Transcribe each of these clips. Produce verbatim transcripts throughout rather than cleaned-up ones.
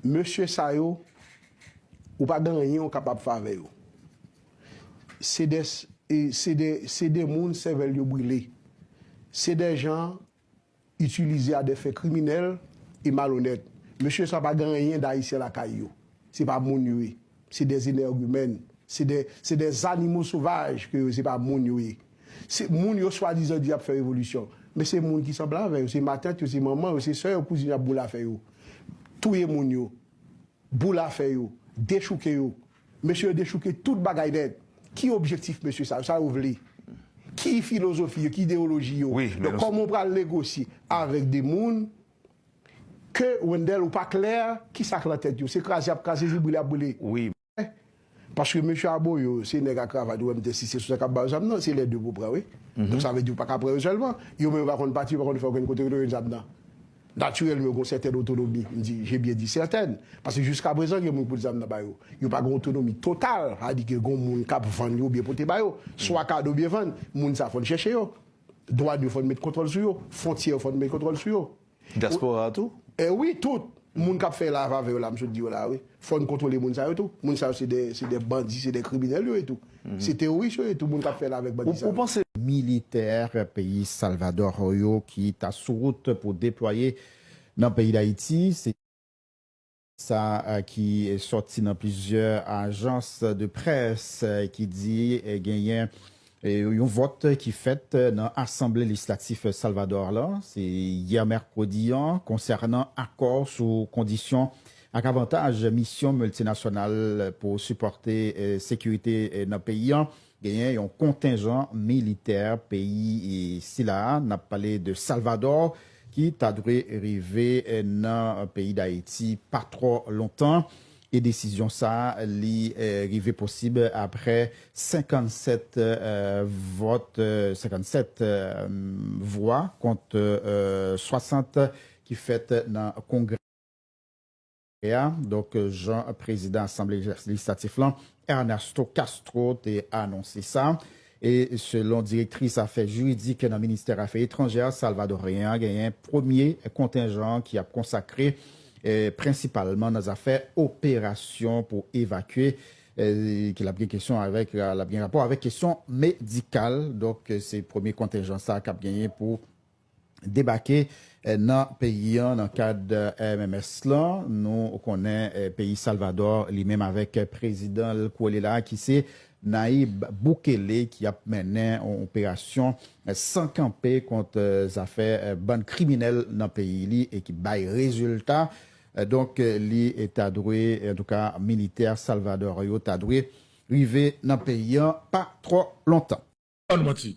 Mesye sa yo, ou pa gen anyen ou kapab fè avè yo. Se de, e, se de, se de moun sèvèl yo brile. Se de jan itilize a de fen kriminèl e malonèt. Mesye sa pa gen anyen d ayisyen lakay yo. Se pa moun yo ye. Se de enègimèn. Se de, se de zanimo sovaj ke yo, se pa moun yo ye. Se moun yo swadizan di y ap fè revolisyon. Men se moun ki sanble avè yo, se matant yo, se manman yo, se sè yo, kouzin y ap boule afè yo. Touye moun yo, boule afè yo, dechouke yo. Mesye yo dechouke tout bagay nèt. Ki objektif mesye sa yo? Sa yo vle? Ki filozofi yo? Ki ideyoloji yo? Wi, men Donk, kòman w pral negosye avèk de moun ke Wendell ou pa klè ki sa k nan tèt yo? Se kraze y ap kraze, se brile y ap brile. Wi. Paske mesye Aboyo, se nèg a kravat ou wè m te ensiste sou sa k ap ba yo zam nan, se lè de pou pran, wi. Donk, sa vle di ou pa ka pran yo sèlman. Yo menm yo pa konn pati, yo pa konn fè okenn kote yo jwenn zam nan. Natirèlman, yo gen yon sètèn otonomi, m di, je byen di sètèn, paske jiskaprezan, gen moun ki pote zam nan ba yo. Yo pa gen otonomi total, sa vle di ke gen moun k ap vann yo oubyen pote ba yo. Swa kado oubyen vann, moun sa fò n chèche yo. Dwàn yo fò n met kontwòl sou yo, fwontyè yo fò n met kontwòl sou yo. Dyaspora a tou? E wi, tout moun k ap fè lav avè yo la, m sot di yo la, wi. Fò n kontwole moun sa yo tou. Moun sa yo se de, se de bandi, se de kriminèl yo ye tou. Se teworis yo ye tou, moun k ap fè lav avèk bandi sa yo. Ou panse militè peyi Salvador yo ki ta sou wout pou deplwaye nan peyi Dayiti, se sa ki sòti nan plizyè ajans de près ki di genyen yon vòt ki fèt nan Asanble Lejislatif Salvador la, se yè mèkredi an, konsènan akò sou kondisyon ak avantaj misyon miltinasyonal pou sipòte sekirite nan peyi an. Genyen yon kontenjan militè peyi sila a, n ap pale de Salvador, ki ta dwe rive nan peyi Dayiti pa twò lontan. E desizyon sa a, li rive posib apre senkannsèt vòt, senkannsèt vwa kont swasant ki fèt nan Kongrè a. Donk, jan prezidan Asanble Lejislatif lan, Ernesto Castro, te anonse sa. E selon direktris afè jiridik nan ministè afè etranjè salvadoryen an, genyen premye kontenjan ki ap konsakre prensipalman nan zafè operasyon pou evakye, ki l ap gen kesyon avèk, l ap gen rapò avèk kesyon medikal. Donk, se premye kontenjan sa k ap genyen pou debake nan peyi an nan kad M M S lan. Nou konnen peyi Salvadò, li menm avèk prezidan l kwole la ki se Nayib Bukele ki ap mennen yon operasyon san kanpe kont zafè bann kriminèl nan peyi li e ki bay rezilta. Donk, li ta dwe, antouka, militè Salvadò yo ta dwe rive nan peyi an pa twò lontan. Ban nou manti.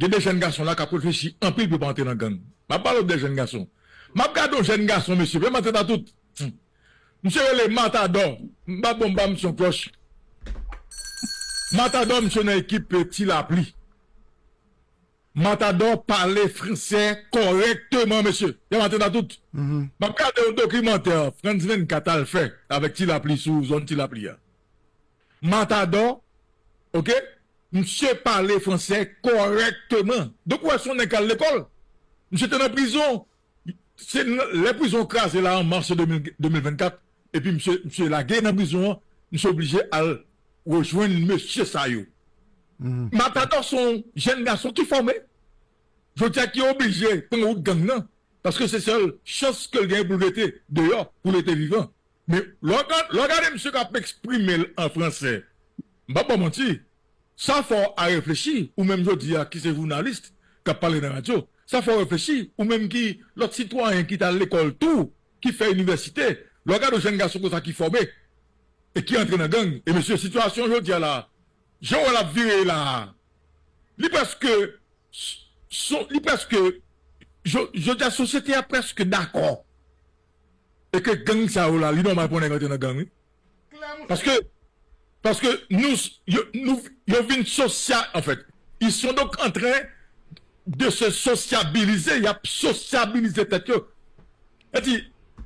Gen de jèn gason la k ap reflechi anpil pou yo pa antre nan gang. M ap pale w de jèn gason. M ap gade yon jèn gason, mesye, vrèman tèt a tout. Misye rele Matadò. M pa bon, m ba misye yon klòch. Matadò, misye nan ekip Ti Lapli. Matadò pale fransè kòrèkteman, mesye. Vrèman tèt a tout. M ap gade yon dokimantè Frans vennkat al fè avèk Ti Lapli sou zòn Ti Lapli a. Matadò, oke, misye pale fransè kòrèkteman. Donk, ou wè se yon nèg k al lekòl. Misye te nan prizon. Se lè prizon kraze la an mas de mil vennkat, epi misye, misye lage nan prizon an, misye oblije al rejwenn mesye sa yo. Matadò se yon jèn gason ki fòme. Jodi a ki oblije pran wout gang nan, paske se sèl chans ke l genyen pou l rete deyò, pou l rete vivan. Men lè w gade misye k ap eksprime l an fransè, m p ap ba w manti, sa fè w a reflechi, ou menm jodi a ki se jounalis k ap pale nan radyo, sa fè w reflechi, ou menm ki lòt sitwayen ki t al lekòl tou, ki fè inivèsite, lè w gade yon jèn gason konsa ki fòme e ki antre nan gang, e mesye, sitiyasyon jodi a la, jan w wè l ap vire la a, li prèske, li prèske, jodi a sosyete a prèske dakò e ke gang sa yo la, li nòmal pou yon nèg antre nan gang, wi. Paske, paske nou, yo, nou, yo vin sosya, en fait, ils sont donc en train de se sociabiliser, y ap sosyabilize tèt yo. Sa di,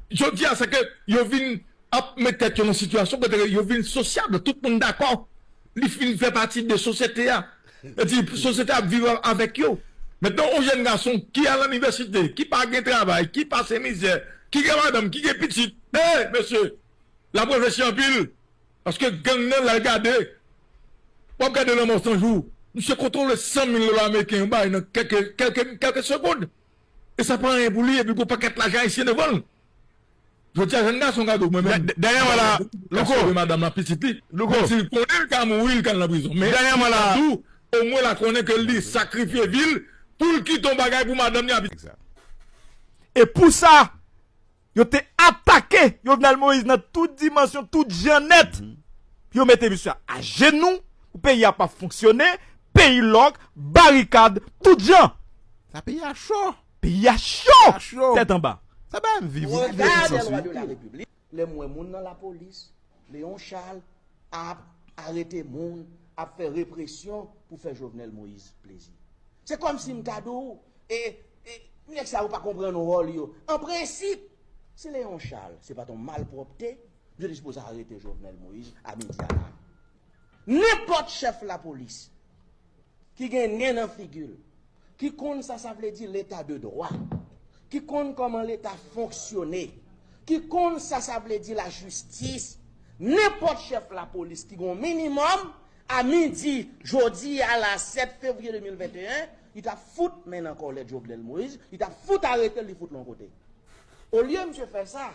jodi a, se ke yo vin ap met tèt yo nan sitiyasyon kote yo vin sosyab, tout moun dakò. Li fin fè pati de sosyete a. Sa di, sosyete ap viv avèk yo. Mentnan, yon jèn gason ki al inivèsite, ki pa gen travay, ki pase mizè, ki gen madanm, ki gen pitit. Ey, mesye, l ap reflechi anpil. Paske gang nan, l al gade, w ap gade lanmò san jou. Misye kontwole san mil dola ameriken, yon bagay nan kèlke, kèlke, kèlke segonn. E sa pa anyen pou li, epi gon pakèt lajan ayisyen devan l. Jodi a, jèn gason gade w, mwen menm. Dènyèman la, Louko. Sove madanm nan, pitit li. Louko. Menm si l konnen l ka mouri, l ka al nan prizon. Men, dènyèman la, tou, omwen l a konnen ke li sakrifye vi l pou l kite yon bagay pou madanm li ak pitit. E pou sa, yo te atake Jovenel Moïse nan tout dimansyon, tout jan nèt. Yo mete misye ajenou, pou peyi a pa fonksyone, peyi lòk, barikad, tout jan. Sa peyi a cho. Peyi a cho. Peyi a cho. Tèt anba. Sa pa m viv, wi. Regarde les lois de la République. Lè m wè moun nan lapolis, Léon Charles, ap arete moun, ap fè represyon pou fè Jovenel Moïse plezi. Se kòmsi m ta di w, e, e, nèg sa yo pa konprann wòl yo. An prensip, si Léon Charles se pa t yon malpwòpte, yo te sipoze arete Jovenel Moïse a midi a la. Nenpòt chèf lapolis ki gen nen nan figi l, ki konn sa sa vle di leta de dwa, ki konn kòman leta fonksyone, ki konn sa sa vle di lajistis, nenpòt chèf lapolis ki gen yon minimòm, a midi, jodi a la sèt fevriye de mil venteyen, li t ap fout men nan kòlèt Jovenel Moïse, li t ap fout arete l, li fout l yon kote. Olye misye fè sa,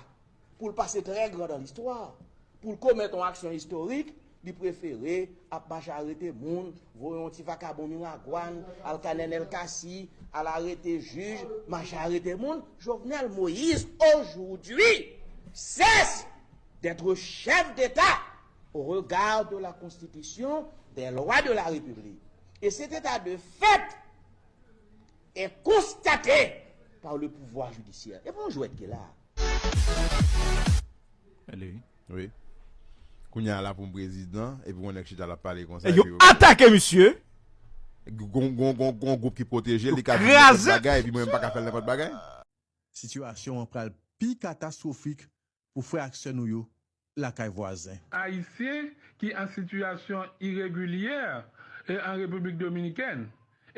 pou l pase très grand dans l'histoire, pou l komèt yon aksyon istorik, li prefere ap mache arete moun, voye yon ti vakabon Miragwàn, al ka Nenel Cassy, al arete jij, mache arete moun. Jovenel Moïse, aujourd'hui, cesse d'être chef d'État au regard de la Constitution, des lois de la République. Et cet état de fait est constaté par le pouvoir judiciaire. E pa yon jwèt ki la. Wi. Kounye a la pou m prezidan, epi yon nèg chita l ap pale konsa, yo epi atake misye. Gon, gon, gon, gon gwoup ki pwoteje l, li ka di nenpòt bagay, epi mwen menm pa ka fè l nenpòt bagay. Sitiyasyon an pral pi katastwofik pou frè ak sè nou yo lakay vwazen. Ayisyen ki an sitiyasyon iregilyè e an Repiblik Dominikèn,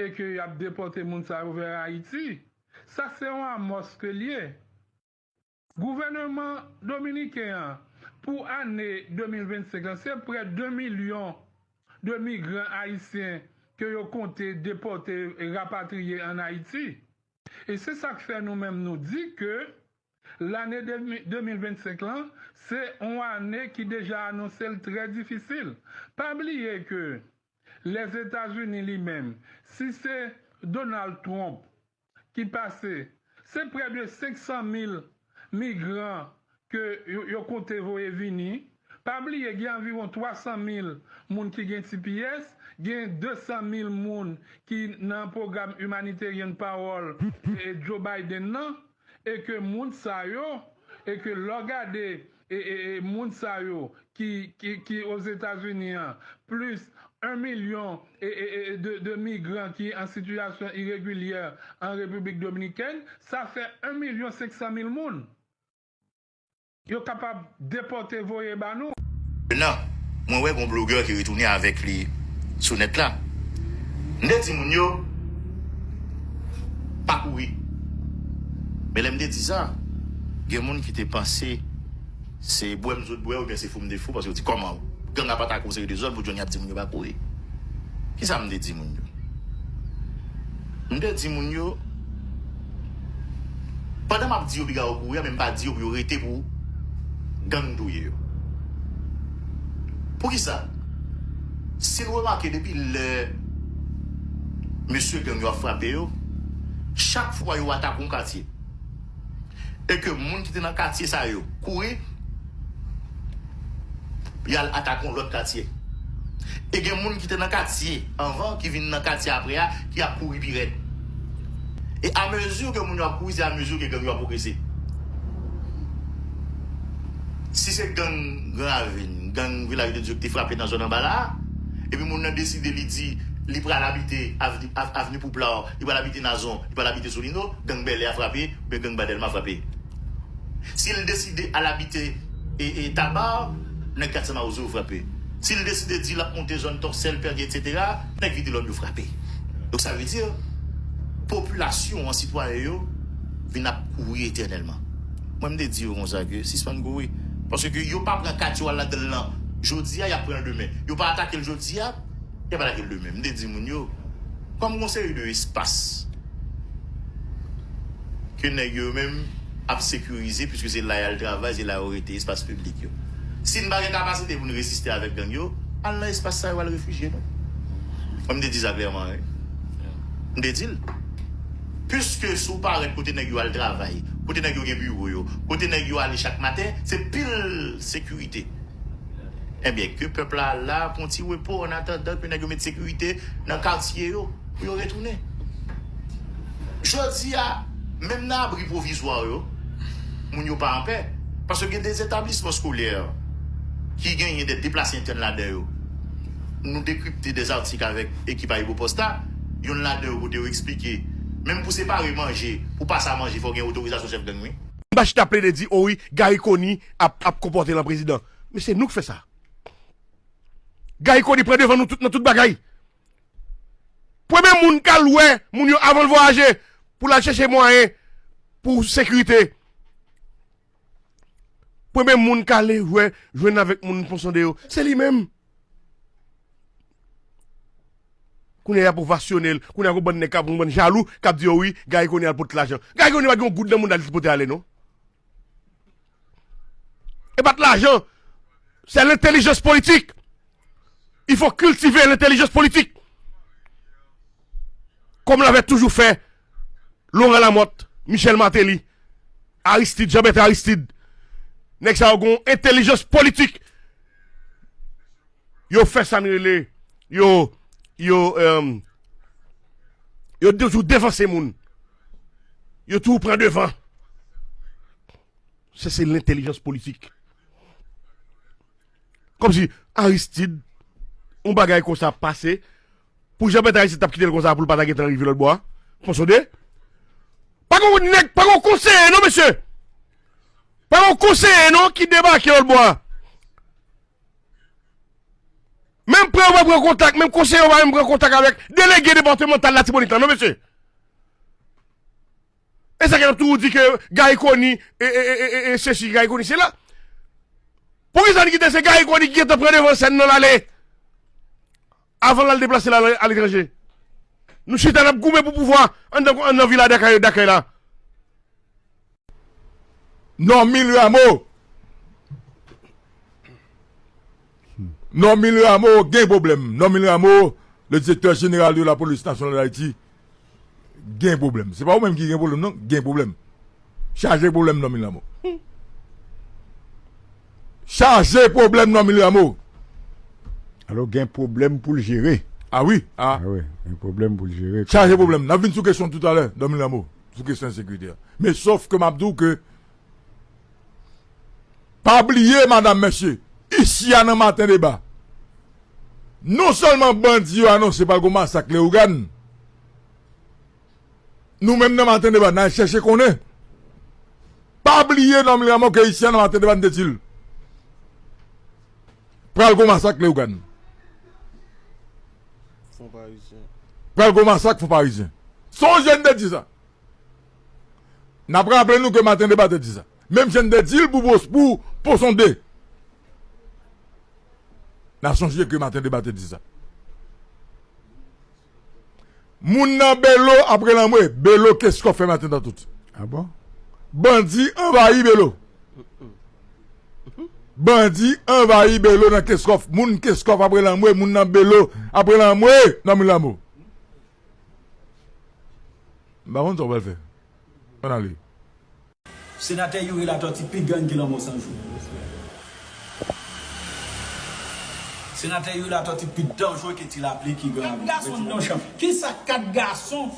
e ke y ap depòte moun sa yo vè Ayiti. Sa se yon amòs ke l ye. Gouvènman dominiken an, pou ane de mil vennsenk lan, se prè de milyon de migran ayisyen ke yo konte depòte e rapatriye ann Ayiti. E se sa k fè nou menm nou di ke lane de mi-, de mil vennsenk lan, se yon ane ki deja anonse l trè difisil. Pa bliye ke Lèzetazini li menm, si se Donald Trump ki pase, se prè de senk san mil migran ke yo, yo konte voye vini. Pa bliye, gen anviwon twa san mil moun ki gen T P S, gen de san mil moun ki nan pwogram Humanitarian Parole e Joe Biden nan, e ke moun sa yo, e ke lè w gade, e, e, e moun sa yo ki, ki, ki Ozetazini an, plis en milyon e, e, e, de, de migran ki an sitiyasyon iregilyè an Repiblik Dominikèn, sa fè en milyon senk san mil moun. Yo kapab depòte voye ba nou. Nan, mwen wè gon blogè ki retounen avèk li sou nèt la. M te di moun yo, pa kouri. Men lè m te di sa, gen moun ki te panse se bwè m sot bwè oubyen se fou m te fou, paske yo di, kòman gang ap atake yon seri de zòn pou Johnny ap di moun yo pa kouri. Kisa m te di moun yo? M te di moun yo, pandan m ap di yo piga yo kouri a, men m pa di yo pou yo rete pou gang touye yo. Poukisa? Si n remake depi lè mesye gang yo ap frape yo, chak fwa yo atake yon katye, e ke moun ki te nan katye sa yo kouri, y al atake yon lòt katye. E gen moun ki te nan katye anvan, ki vin nan katye apre a, ki ap kouri pi rèd. E amezi ke moun yo ap kouri, se amezi ke gang yo ap pwogrese. Si se gang Gran Ravin, gang Vilaj de Dye ki te frape nan zòn anba la a, epi moun nan deside li di li pral abite avni, av-, avni Pouplar, li pral abite Nazon, li pral abite Solino, gang Bèlè a frape, oubyen gang Ba Dèlma frape. Si l deside al abite e, e Taba, nèg Katye Mawozo yo frape. Si l deside di l ap monte zòn Tòsèl, Pèdi, etsetera, nèg Vitelòm yo frape. Donk, sa vle di, popilasyon an, sitwayen yo, vin ap kouri etènèlman. Mwen, m te di yo konsa ke sispann kouri. Paske yo pa pran kat yo al ladan l lan jodi a, y ap pran l demen. Yo pa atake l jodi a, y ap atake l demen. M te di moun yo, kòm gon seri de espas ke nèg yo menm ap sekirize, piske se la y al travay, se la yo rete, espas piblik yo. Si n pa gen kapasite pou n reziste avèk gang yo, al nan espas sa yo, al refijye nou. Mwen, m te di sa klèman, wi. M te di l. Piske si w parèt kote nèg yo al travay, kote nèg yo gen biwo yo, kote nèg yo ale chak maten, se pil sekirite. Ebyen, ke pèp la al la pou yon ti repo, an atandan ke nèg yo met sekirite nan katye yo, pou yo retounen. Jodi a, menm nan abri pwovizwa yo, moun yo pa anpè. Paske gen de etablisman eskolè ki genyen de deplase entèn ladan yo. Nou dekripte de atik avèk ekip Ayibopost la, yonn ladan yo kote yo eksplike, menm pou separe manje, pou pase a manje, fò gen otorizasyon chèf gang, wi. M pa chita plede di, o wi, Garry Conille ap, ap konpòte l an prezidan. Men se nou k fè sa. Garry Conille pran devan nou tout, nan tout bagay. Premye moun k al wè moun yo avan l vwayaje pou l al chèche mwayen pou sekirite. Premye moun k ale wè, jwenn avèk moun Ponsonde yo, se li menm. Kounye a y ap ovasyone l. Kounye a gon bann nèg k ap, gon bann jalou k ap di yo wi, Garry Conille al pote lajan. Garry Conille pa gen yon goud nan moun la li pote ale non. E pa t lajan. Se lentèlijans politik. Il faut cultiver l'intelligence politique. Comme l'avait toujours fait Laurent Lamothe, Michel Martelly, Aristide, Jean Bertrand Aristide. Nèg sa yo gon entèlijans politik. Yo fè sa n rele, yo, yo, euh, yo toujou devanse moun. Yo toujou pran devan. Se, se lentèlijans politik. Kòmsi Aristide, yon bagay konsa ap pase, pou Jean Bertrand Aristide t ap kite l konsa pou l pa ta gentan rive lòtbò a? Ponsonde? Pa gen yon nèg, pa gen yon konseye non, mesye. Pa gen yon konseye non ki debake lòtbò a. Menm pran yo pa pran kontak, menm konseye yo pa menm pran kontak avèk delege depatmantal Latibonit la non, mesye. E sa k ap toujou di ke Garry Conille, e, e, e, e, e, sesi, Garry Conille, sela. Poukisa n kite se Garry Conille ki gentan pran devan sèn nan l ale? Avan l al deplase l al aletranje. Nou chita n ap goumen pou pouvwa anndan, anndan vila dakay, dakay la. Normil Rameau. Normil Rameau gen pwoblèm. Normil Rameau, le directeur général de la police nationale d'Haïti, gen pwoblèm. Se pa ou menm ki gen pwoblèm non, gen pwoblèm. Chaje pwoblèm Normil Rameau. Chaje pwoblèm Normil Rameau. Alò gen pwoblèm pou l jere. Ah wi, ah. Ah wi, gen pwoblèm pou l jere. Chaje pwoblèm. N ap vin sou kesyon toutalè, Normil Rameau, sou kesyon ensekirite a. Men sòf ke m ap di w ke pa bliye, madam, mesye, isi a nan Maten Deba, non sèlman bandi yo anonse pral gon masak Leyogàn, nou menm nan Maten Deba, n al chèche konnen. Pa bliye, Normil Rameau, ke isi a nan Maten Deba, n te di l. Pral gon masak Leyogàn. Fon Parizyen. Pral gon masak Fon Parizyen. Sonje n te di sa. N ap raple nou ke Maten Deba te di sa. Menm jan n te di l pou Pons-, pou Ponsonde. N a sonje ke Maten Deba te di sa. Moun nan Belo ap rele anmwe. Belo Keskòf fè maten tan tout. Ah bon? Bandi anvayi Belo. Bandi anvayi Belo nan Keskòf. Moun Keskòf ap rele anmwe. Moun nan Belo ap rele anmwe. Nan Milamo. M pa konn sa w pral fè. Ann ale. Senatè Youri Latortue pi gang ke lanmò san jou. Senatè Youri Latortue pi danjre ke ti lapli ki gang. Kat gason anndan yon chanm. Kisa kat gason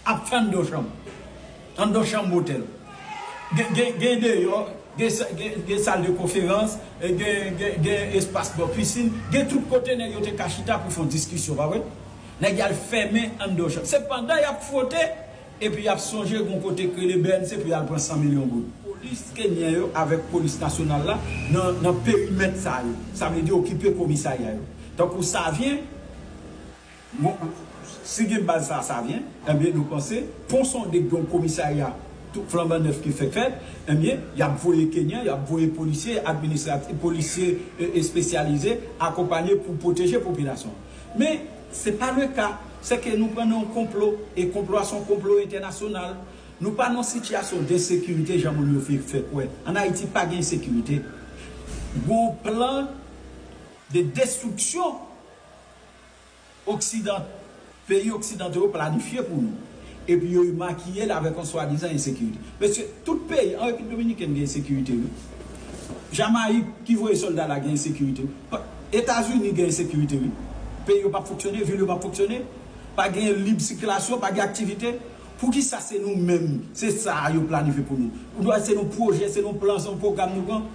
ap fè anndan yon chanm? Anndan yon chanm otèl. Gen, gen, gen deyò, gen sa-, gen, gen sal de konferans, gen, gen, gen espas bò pisin, gen tout kote nèg yo te ka chita pou fè yon diskisyon, pa vre? Nèg y al fèmen anndan yon chanm. Se pandan y ap fwote, epi y ap sonje gon kote k rele B N C pou y al pran san milyon goud. Polis kenyen yo avèk polis nasyonal la nan, nan perimèt sa yo. Sa vle di okipe komisarya yo. Tankou Savyen, bon, si gen baz sa a Savyen, enben nou panse Ponsonde gen yon komisarya Tout flanban nèf ki fèk fèt, ebyen, y ap voye Kenyan, y ap voye polisye administratif, polisye espesyalize, akonpanye pou pwoteje popilasyon. Men, se pa le ka. Se ke nou pran nan yon konplo, e konplo a se yon konplo entènasyonal. Nou pa nan sitiyasyon de sekirite jan moun yo fè, fè kwè. Ann Ayiti pa gen sekirite. Gon plan de destriksyon oksidan, peyi oksidanto yo planifye pou nou. Epi yo makiye l avèk yon swadizan ensekirite. Mesye, tout peyi, an Repiblik Dominikèn gen ensekirite, wi. Jamayik ki voye sòlda la gen ensekirite, wi. Etazini gen ensekirite, wi. Peyi yo p ap fonksyone, vil yo p ap fonksyone, pa gen lib sikilasyon, pa gen aktivite. Poukisa se nou menm, se sa a yo planifye pou nou? Ou dwa se nou pwojè, se nou plan, se nou pwogram nou pran.